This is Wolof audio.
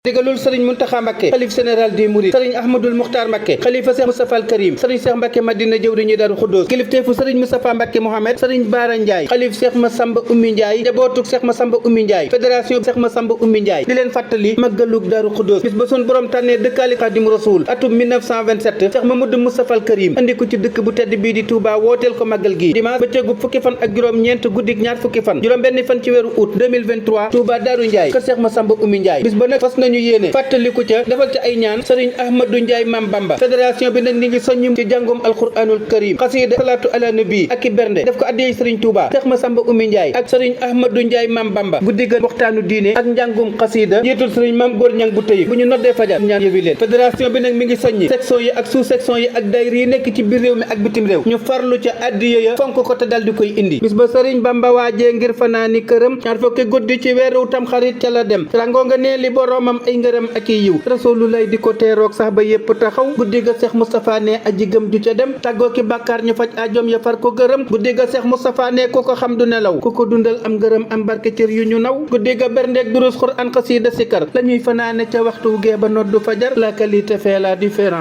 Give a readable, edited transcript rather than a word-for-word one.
digalul sëriñ Muntaxa Mbàkke xalif général des mourides sëriñ Ahmadul Muxtaar Mbàkke xalifa Seex Mustafaa al Karim sëriñ Seex Mbàkke Madina jëwriñu Daaru Xuddoos kilifteefu sëriñ Mustafaa Mbàkke Mohamed sëriñ Baara Njaay xalif Seex Masamba Ummi Njaay njabootuk Seex Masamba Ummi Njaay fédération Seex Masamba Ummi Njaay di leen fàttali màggalug Daaru Xuddoos bis ba sun borom tànnee dëkkaali Xaadimu Rasuul atum 1927 Seex Mamadu Mustafaa al Karim andi ko ci dëkk bu tedd bii di Touba wooteel ko màggal gi dimanche bëccëgu fukki fan ak juróom ñeent guddik ñaar fukki fan juróom benn fan ci weeru août 2023 Touba Daaru Njaay kër Seex Masamba Ummi Njaay bis ba nag fas nañu yéene ku ca defal ca ay ñaan sëriñ Ahmadou Ndiaye Mam Bamba fédération bi nag ni ngi soññum ci jàngum alquranul karim xasida salaatu ala nabi ak i bernde def ko addiyee sëriñ Touba Seex Masamba Ummi Ndiaye ak sëriñ Ahmadou Ndiaye Mam Bamba bu diggal waxtaanu diine ak njàngum xasida jiitul sëriñ Mam Góor Ñang bu tëyi bu ñu noddee fajar ñaan yëwi leen fédération bi nag mi ngi soññi section yi ak sous section yi ak daayira yi nekk ci biir réew mi ak bitim réew ñu farlu ca addiya ya fonk ko te dal di koy indi bis ba sëriñ Bamba waajee ngir fanaani këram ñaar fukki guddi ci weeru tam xarit ca la dem rangoo nga nee li boroomam ay ngërëm ak yiw rasulullah di ko teeroog sax ba yépp taxaw guddi ga Seex Mustafaa ne aji gëm du ca dem tàggoo ki bàkkaar ñu faj ajoom ya far ko gërëm guddi ga Seex Mustafaa ne ku ko xam du nelaw ku ko dundal am ngërëm am barke cër yu ñu naw guddi ga berndeeg durus Xuraan xasiida sikar la ñuy fanaane ca waxtu gee ba noddu fajar la qualité fait la différence.